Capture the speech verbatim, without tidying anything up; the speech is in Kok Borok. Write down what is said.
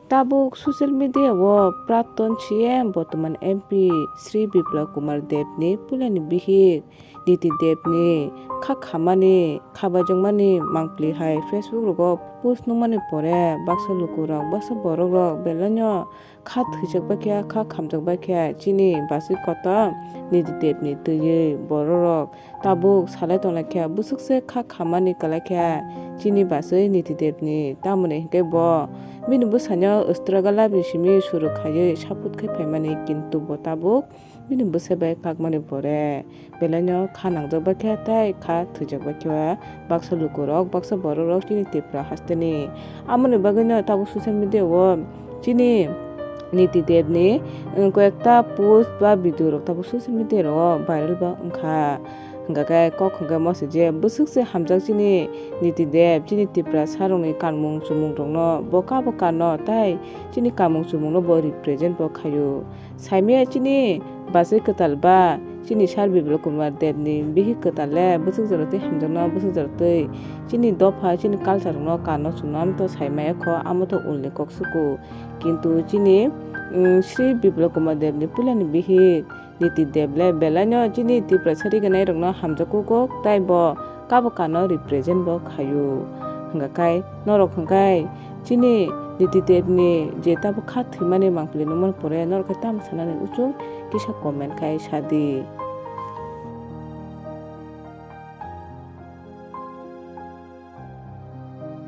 Tabuk social media o Praton C M, bortoman M P Sri Biplab Kumar Deb ni puilani bihik Niti Deb ni kha khamani, kha baijokmani mangpli hai Facebook rogo post nukmani pore baksa lukurok, baksa borokrok belai no kha thwijak bai khe, kha khamjak bai khe chini bachwi kotor Niti Deb ni twiwi borokrok tabuk salai tonglaikha, bwswk se kha khamani kwlaikha chini bachwi Niti Deb ni. Tamoni hinkhe bo bini bwsano struggle life ni simi suru khaiwi support khai phaimani, kintu bo tabuk bini bwsai bai kakmani pore belai no kha nangjak bai khe tei kha thwijak bai khe baksa lukurok, baksa borokrok chini Tripura hasteni. Amoni bagwi no tabuk social media o chini Niti Deb ni, um, koyekta post ba video rok tabuk social media rogo viral bo wngkha. Hwnkha khe kok hwnkhe mosai je bwswk se hamjak chini Niti Deb, chini Tiprasa rokni kanmung chumung rokno bo kabo kano tei chini kanmung chumung no bo represent bo khaio. Saimaya chini bachwi kwtal ba chini Sir Biplab Kumar Deb ni bihik kwtal le bwswk jora twi hamjakno, bwswk jora twi chini dopha, chini culture rokno kano chumno, amo to saimaya kho, amo to ulni kok suku. Kintu chini, mm, Sri Biplab Kumar Deb ni puilani bihik Niti Deb le belai no chini Tiprasa riganai rokno hamjakgo kok, tei bo kabo kano represent bo khaio. Hwnkha khe norok hwnkhe chini Niti Deb ni je tabuk kha thwimani mangpili nukmani pore norok khe tamo sanani, uchung kisa comment khai sadi.